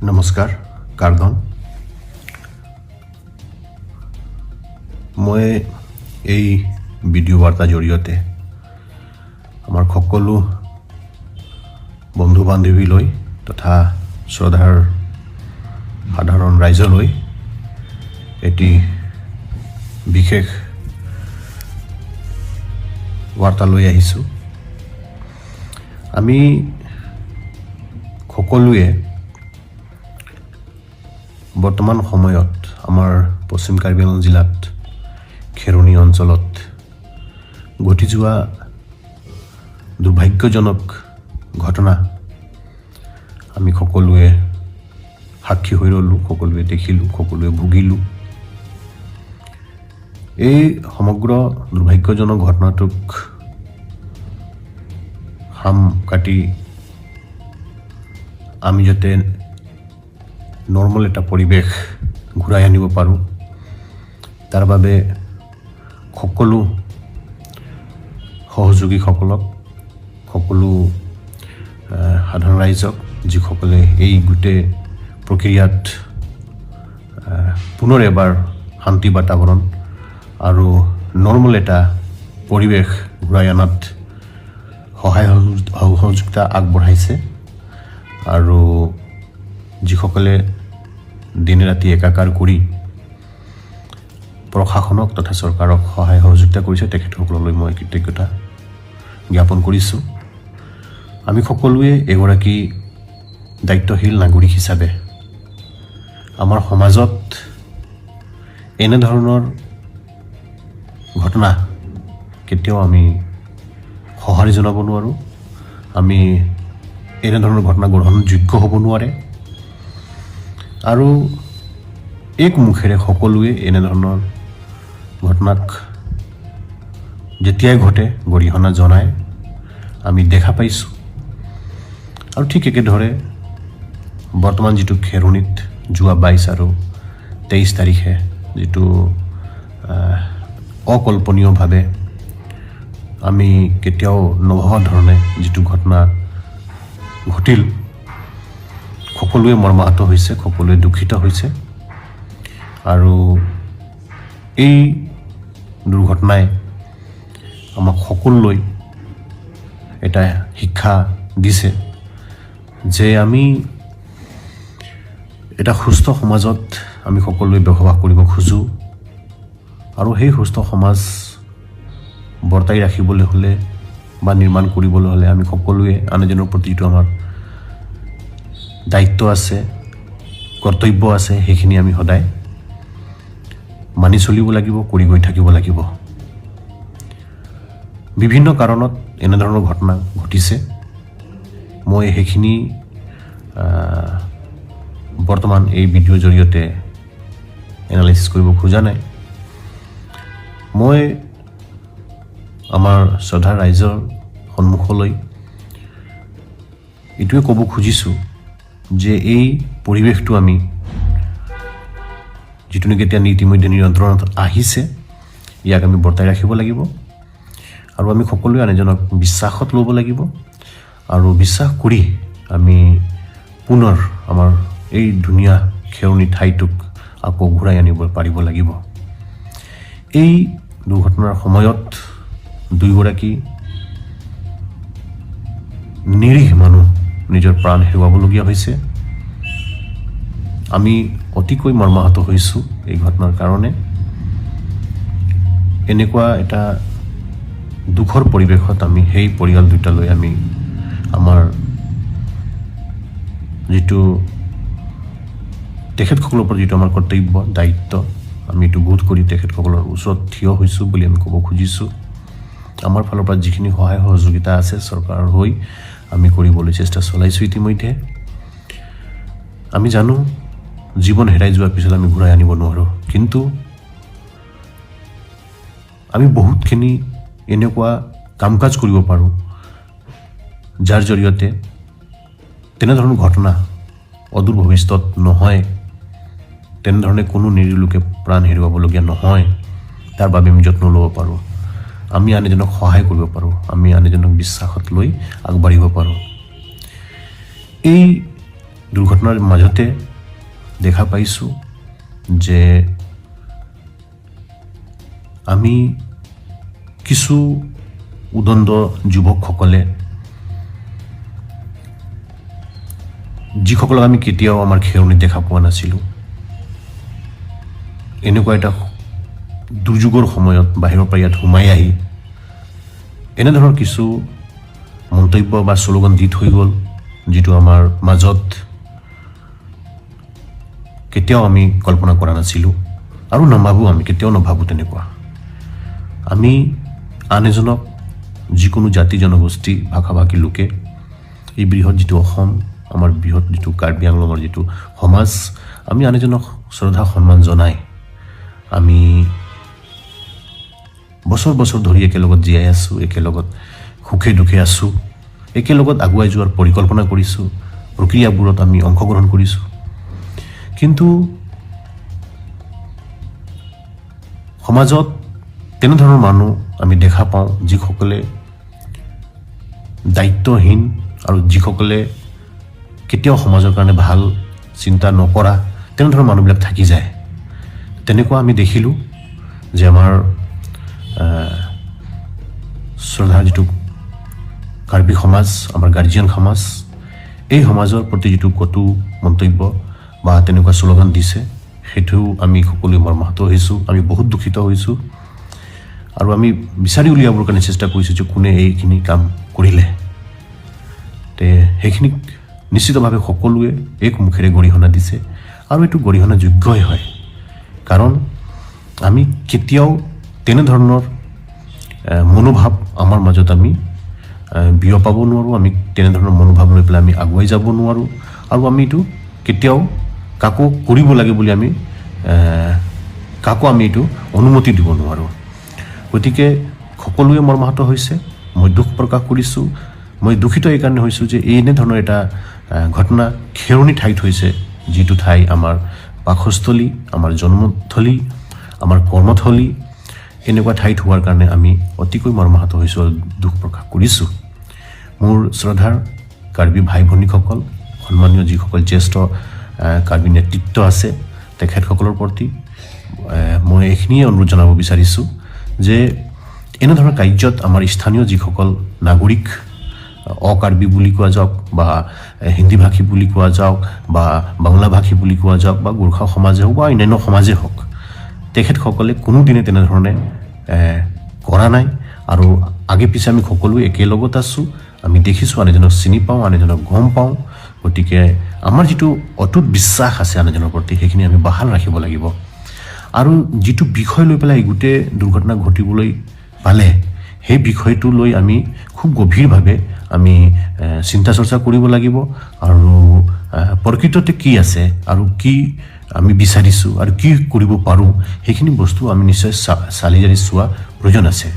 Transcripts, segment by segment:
নমস্কাৰ কাৰ্ধন। মই এই ভিডিঅ' বাৰ্তাৰ জৰিয়তে আমাৰ সকলো বন্ধু বান্ধৱীলৈ তথা শ্ৰদ্ধাৰ সাধাৰণ ৰাইজলৈ এটি বিশেষ বাৰ্তা লৈ আহিছোঁ। আমি সকলোৱে বৰ্তমান সময়ত আমাৰ পশ্চিম কাৰ্বি আংলং জিলাত খেৰণি অঞ্চলত ঘটি যোৱা দুৰ্ভাগ্যজনক ঘটনা আমি সকলোৱে সাক্ষী হৈ ৰ'লোঁ, সকলোৱে দেখিলোঁ, সকলোৱে ভুগিলোঁ। এই সমগ্ৰ দুৰ্ভাগ্যজনক ঘটনাটোক শাম কাটি আমি যাতে নৰ্মেল এটা পৰিৱেশ ঘূৰাই আনিব পাৰোঁ, তাৰ বাবে সকলো সহযোগীসকলক, সকলো সাধাৰণ ৰাইজক, যিসকলে এই গোটেই প্ৰক্ৰিয়াত পুনৰ এবাৰ শান্তি বাতাবৰণ আৰু নৰ্মেল এটা পৰিৱেশ ঘূৰাই অনাত সহায় সহযোগিতা আগবঢ়াইছে আৰু যিসকলে দিনে ৰাতি একাকাৰ কৰি প্ৰশাসনক তথা চৰকাৰক সহায় সহযোগিতা কৰিছে, তেখেতসকললৈ মই কৃতজ্ঞতা জ্ঞাপন কৰিছোঁ। আমি সকলোৱে এগৰাকী দায়িত্বশীল নাগৰিক হিচাপে আমাৰ সমাজত এনেধৰণৰ ঘটনা কেতিয়াও আমি সঁহাৰি জনাব নোৱাৰোঁ। আমি এনেধৰণৰ ঘটনা গ্ৰহণযোগ্য হ'ব নোৱাৰে আৰু এক মুখেৰে সকলোৱে এনেধৰণৰ ঘটনাক যেতিয়াই ঘটে গৰিহণা জনায়, আমি দেখা পাইছোঁ। আৰু ঠিক একেদৰে বৰ্তমান যিটো খেৰণিত যোৱা 22 আৰু 23 তাৰিখে যিটো অকল্পনীয়ভাৱে আমি কেতিয়াও নভবা ধৰণে যিটো ঘটনা ঘটিল, সকলোৱে মৰ্মাহত হৈছে, সকলোৱে দুখিত হৈছে। আৰু এই দুৰ্ঘটনাই আমাক সকলোলৈ এটা শিক্ষা দিছে যে আমি এটা সুস্থ সমাজত আমি সকলোৱে বসবাস কৰিব খোজোঁ আৰু সেই সুস্থ সমাজ বৰ্তাই ৰাখিবলৈ হ'লে বা নিৰ্মাণ কৰিবলৈ হ'লে আমি সকলোৱে আন এজনৰ প্ৰতি যিটো আমাৰ দায়িত্ব আছে, কৰ্তব্য আছে, সেইখিনি আমি সদায় মানি চলিব লাগিব, কৰি গৈ থাকিব লাগিব। বিভিন্ন কাৰণত এনেধৰণৰ ঘটনা ঘটিছে। মই সেইখিনি বৰ্তমান এই ভিডিঅ'ৰ জৰিয়তে এনালাইচিছ কৰিব খোজা নাই। মই আমাৰ শ্ৰদ্ধা ৰাইজৰ সন্মুখলৈ এইটোৱে ক'ব খুজিছোঁ যে এই পৰিৱেশটো আমি যিটো নেকি এতিয়া ইতিমধ্যে নিয়ন্ত্ৰণত আহিছে, ইয়াক আমি বৰ্তাই ৰাখিব লাগিব আৰু আমি সকলোৱে আন এজনক বিশ্বাসত ল'ব লাগিব আৰু বিশ্বাস কৰি আমি পুনৰ আমাৰ এই ধুনীয়া খেৰণি ঠাইটোক আকৌ ঘূৰাই আনিব পাৰিব লাগিব। এই দুৰ্ঘটনাৰ সময়ত দুয়োগৰাকী নিৰীহ মানুহ নিজৰ প্ৰাণ হেৰুৱাবলগীয়া হৈছে। আমি অতিকৈ মৰ্মাহত হৈছোঁ এই ঘটনাৰ কাৰণে। এনেকুৱা এটা দুখৰ পৰিৱেশত আমি সেই পৰিয়াল দুটালৈ আমি আমাৰ যিটো তেখেতসকলৰ ওপৰত যিটো আমাৰ কৰ্তব্য, দায়িত্ব, আমি এইটো বোধ কৰি তেখেতসকলৰ ওচৰত থিয় হৈছোঁ বুলি আমি ক'ব খুজিছোঁ। আমাৰ ফালৰ পৰা যিখিনি সহায় সহযোগিতা আছে, চৰকাৰৰ হৈ আমি কৰিবলৈ চেষ্টা চলাইছোঁ ইতিমধ্যে। আমি জানো, জীৱন হেৰাই যোৱাৰ পিছত আমি ঘূৰাই আনিব নোৱাৰোঁ, কিন্তু আমি বহুতখিনি এনেকুৱা কাম কাজ কৰিব পাৰোঁ যাৰ জৰিয়তে তেনেধৰণৰ ঘটনা অদূৰ ভৱিষ্যত নহয়, তেনেধৰণে কোনো নিৰীহ লোকে প্ৰাণ হেৰুৱাবলগীয়া নহয়, তাৰ বাবে আমি যত্ন ল'ব পাৰোঁ। আমি আন এজনক সহায় কৰিব পাৰোঁ, আমি আন এজনক বিশ্বাসত লৈ আগবাঢ়িব পাৰোঁ। এই দুৰ্ঘটনাৰ মাজতে দেখা পাইছোঁ যে আমি কিছু উদণ্ড যুৱকসকলে, যিসকলক আমি কেতিয়াও আমাৰ খেৰণিত দেখা পোৱা নাছিলোঁ, এনেকুৱা এটা দুৰ্যোগৰ সময়ত বাহিৰৰ পৰা ইয়াত সোমাই আহি এনেধৰণৰ কিছু মন্তব্য বা শ্লোগান দি থৈ গ'ল, যিটো আমাৰ মাজত কেতিয়াও আমি কল্পনা কৰা নাছিলোঁ আৰু নাভাবোঁ, আমি কেতিয়াও নাভাবোঁ তেনেকুৱা। আমি আন এজনক, যিকোনো জাতি জনগোষ্ঠী ভাষা ভাষী লোকে এই বৃহৎ যিটো অসম, আমাৰ বৃহৎ যিটো কাৰ্বি আংলঙৰ যিটো সমাজ, আমি আন এজনক শ্ৰদ্ধা সন্মান জনাই আমি বছৰ বছৰ ধৰি একেলগত জীয়াই আছোঁ, একেলগত সুখে দুখে আছোঁ, একেলগত আগুৱাই যোৱাৰ পৰিকল্পনা কৰিছোঁ, প্ৰক্ৰিয়াবোৰত আমি অংশগ্ৰহণ কৰিছোঁ। কিন্তু সমাজত তেনেধৰণৰ মানুহ আমি দেখা পাওঁ যিসকলে দায়িত্বহীন আৰু যিসকলে কেতিয়াও সমাজৰ কাৰণে ভাল চিন্তা নকৰা তেনেধৰণৰ মানুহবিলাক থাকি যায়। তেনেকুৱা আমি দেখিলোঁ যে আমাৰ শ্ৰদ্ধাৰ যিটো কাৰ্বি সমাজ, আমাৰ গাৰ্জিয়ান সমাজ, এই সমাজৰ প্ৰতি যিটো কটু মন্তব্য বা তেনেকুৱা শ্লোগান দিছে, সেইটো আমি সকলোৱে মৰ্মাহত হৈছোঁ, আমি বহুত দুখিত হৈছোঁ আৰু আমি বিচাৰি উলিয়াবৰ কাৰণে চেষ্টা কৰিছোঁ যে কোনে এইখিনি কাম কৰিলে। তে সেইখিনিক নিশ্চিতভাৱে সকলোৱে এক মুখেৰে গৰিহণা দিছে আৰু এইটো গৰিহণা যোগ্যই হয়, কাৰণ আমি কেতিয়াও তেনেধৰণৰ মনোভাৱ আমাৰ মাজত আমি বিয়পাব নোৱাৰোঁ, আমি তেনেধৰণৰ মনোভাৱ লৈ পেলাই আমি আগুৱাই যাব নোৱাৰোঁ আৰু আমি এইটো কেতিয়াও কাকো কৰিব লাগে বুলি আমি কাকো আমি এইটো অনুমতি দিব নোৱাৰোঁ। গতিকে সকলোৱে মৰ্মাহত হৈছে, মই দুখ প্ৰকাশ কৰিছোঁ। মই দুখিত এইকাৰণে হৈছোঁ যে এনেধৰণৰ এটা ঘটনা খেৰণি ঠাইত হৈছে, যিটো ঠাই আমাৰ বাসস্থলী, আমাৰ জন্মথলী, আমাৰ কৰ্মথলী, এনেকুৱা ঠাইত হোৱাৰ কাৰণে আমি অতিকৈ মৰ্মাহত হৈছোঁ আৰু দুখ প্ৰকাশ কৰিছোঁ। মোৰ শ্ৰদ্ধাৰ কাৰ্বি ভাই ভনীসকল, সন্মানীয় যিসকল জ্যেষ্ঠ কাৰ্বি নেতৃত্ব আছে, তেখেতসকলৰ প্ৰতি মই এইখিনিয়ে অনুৰোধ জনাব বিচাৰিছোঁ যে এনেধৰণৰ কাৰ্যত আমাৰ স্থানীয় যিসকল নাগৰিক, অকাৰ্বি বুলি কোৱা যাওক বা হিন্দীভাষী বুলি কোৱা যাওক বা বাংলাভাষী বুলি কোৱা যাওক বা গোৰ্খা সমাজে হওক বা অন্যান্য সমাজে হওক, তেখেতসকলে কোনোদিনে তেনেধৰণে কৰা নাই আৰু আগে পিছে আমি সকলোৱে একেলগত আছোঁ, আমি দেখিছোঁ, আন এজনক চিনি পাওঁ, আন এজনক গম পাওঁ। গতিকে আমাৰ যিটো অটুট বিশ্বাস আছে আন এজনৰ প্ৰতি, সেইখিনি আমি বাহাল ৰাখিব লাগিব। আৰু যিটো বিষয় লৈ পেলাই এই গোটেই দুৰ্ঘটনা ঘটিবলৈ পালে, সেই বিষয়টো লৈ আমি খুব গভীৰভাৱে আমি চিন্তা চৰ্চা কৰিব লাগিব আৰু প্ৰকৃততে কি আছে আৰু কি আমি বিচাৰিছোঁ আৰু কি কৰিব পাৰোঁ, সেইখিনি বস্তু আমি নিশ্চয় চালি জাৰি চোৱা প্ৰয়োজন আছে।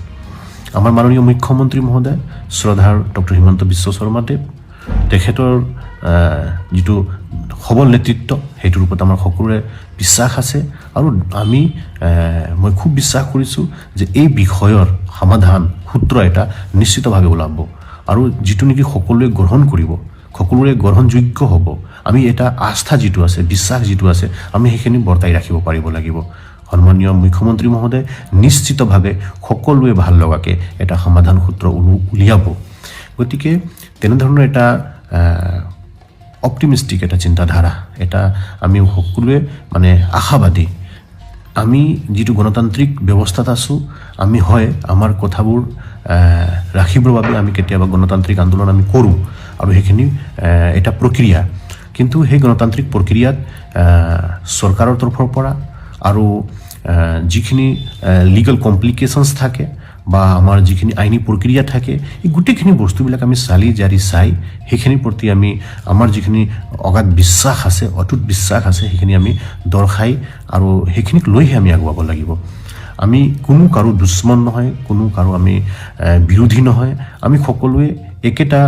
আমাৰ মাননীয় মুখ্যমন্ত্ৰী মহোদয় শ্ৰদ্ধাৰ ডক্টৰ হিমন্ত বিশ্ব শৰ্মাদেৱ, তেখেতৰ যিটো সবল নেতৃত্ব, সেইটোৰ ওপৰত আমাৰ সকলোৰে বিশ্বাস আছে আৰু আমি মই খুব বিশ্বাস কৰিছোঁ যে এই বিষয়ৰ সমাধান সূত্ৰ এটা নিশ্চিতভাৱে ওলাব আৰু যিটো নেকি সকলোৱে গ্ৰহণ কৰিব, সকলোৰে গ্ৰহণযোগ্য হ'ব। আমি এটা আস্থা যিটো আছে, বিশ্বাস যিটো আছে, আমি সেইখিনি বৰ্তাই ৰাখিব পাৰিব লাগিব। সন্মানীয় মুখ্যমন্ত্ৰী মহোদয় নিশ্চিতভাৱে সকলোৱে ভাল লগাকৈ এটা সমাধান সূত্ৰ উলিয়াব। গতিকে তেনেধৰণৰ এটা অপটিমিষ্টিক এটা চিন্তাধাৰা, এটা আমি সকলোৱে মানে আশাবাদী। আমি যিটো গণতান্ত্ৰিক ব্যৱস্থাত আছোঁ, আমি হয় আমাৰ কথাবোৰ ৰাখিবৰ বাবে আমি কেতিয়াবা গণতান্ত্ৰিক আন্দোলন আমি কৰোঁ আৰু সেইখিনি এটা প্ৰক্ৰিয়া। কিন্তু সেই গণতান্ত্ৰিক প্ৰক্ৰিয়াত চৰকাৰৰ তৰফৰ পৰা আৰু যিখিনি লিগেল কমপ্লিকেশ্যনছ থাকে বা আমাৰ যিখিনি আইনী প্ৰক্ৰিয়া থাকে, এই গোটেইখিনি বস্তুবিলাক আমি চালি জাৰি চাই সেইখিনিৰ প্ৰতি আমি আমাৰ যিখিনি অগাধ বিশ্বাস আছে, অটুট বিশ্বাস আছে, সেইখিনি আমি দৰ্শাই আৰু সেইখিনিক লৈহে আমি আগুৱাব লাগিব। আমি কোনো কাৰো দুশ্মন নহয়, কোনো কাৰো আমি বিৰোধী নহয়, আমি সকলোৱে একেটা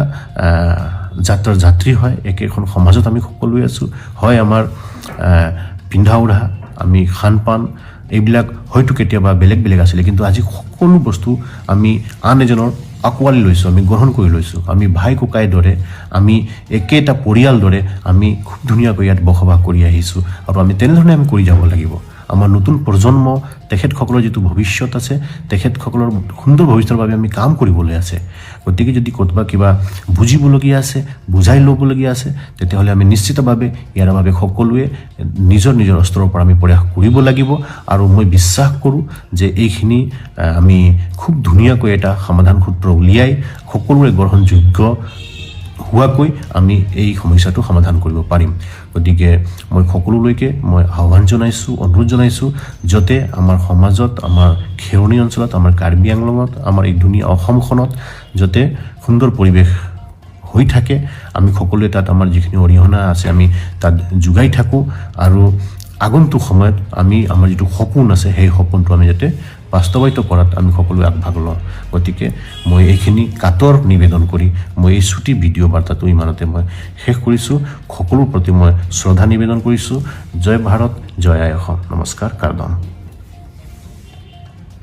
যাত্ৰাৰ যাত্ৰী হয়, একেখন সমাজত আমি সকলোৱে আছোঁ। হয় আমাৰ পিন্ধা উৰা, আমি খান পান এইবিলাক হয়তো কেতিয়াবা বেলেগ বেলেগ আছিলে, কিন্তু আজি সকলো বস্তু আমি আন এজনৰ আঁকোৱালি লৈছোঁ, আমি গ্ৰহণ কৰি লৈছোঁ। আমি ভাই ককাইৰ দৰে, আমি একেটা পৰিয়াল দৰে আমি খুব ধুনীয়াকৈ ইয়াত বসবাস কৰি আহিছোঁ আৰু আমি তেনেধৰণে আমি কৰি যাব লাগিব। আমাৰ নতুন প্ৰজন্ম, তেখেতসকলৰ যিটো ভৱিষ্যত আছে, তেখেতসকলৰ সুন্দৰ ভৱিষ্যতৰ বাবে আমি কাম কৰিবলৈ আছে। গতিকে যদি ক'ৰবাত কিবা বুজিবলগীয়া আছে, বুজাই ল'বলগীয়া আছে, তেতিয়াহ'লে আমি নিশ্চিতভাৱে ইয়াৰ বাবে সকলোৱে নিজৰ নিজৰ স্তৰৰ পৰা আমি প্ৰয়াস কৰিব লাগিব। আৰু মই বিশ্বাস কৰোঁ যে এইখিনি আমি খুব ধুনীয়াকৈ এটা সমাধান সূত্ৰ উলিয়াই সকলোৰে গ্ৰহণযোগ্য হোৱাকৈ আমি এই সমস্যাটো সমাধান কৰিব পাৰিম। গতিকে মই সকলোলৈকে মই আহ্বান জনাইছোঁ, অনুৰোধ জনাইছোঁ, যাতে আমাৰ সমাজত, আমাৰ খেৰণি অঞ্চলত, আমাৰ কাৰ্বি আংলঙত, আমাৰ এই ধুনীয়া অসমখনত যাতে সুন্দৰ পৰিৱেশ হৈ থাকে। আমি সকলোৱে তাত আমাৰ যিখিনি অৰিহণা আছে, আমি তাত যোগাই থাকোঁ আৰু আগন্তুক সময়ত আমি আমাৰ যিটো সপোন আছে, সেই সপোনটো আমি যাতে বাস্তৱায়িত কৰাত আমি সকলোৱে আগভাগ লওঁ। গতিকে মই এইখিনি কাতৰ নিবেদন কৰি মই এই চুটি ভিডিঅ' বাৰ্তাটো ইমানতে মই শেষ কৰিছোঁ। সকলোৰ প্ৰতি মই শ্ৰদ্ধা নিবেদন কৰিছোঁ। জয় ভাৰত, জয় আই অসম। নমস্কাৰ, কাৰ্দম।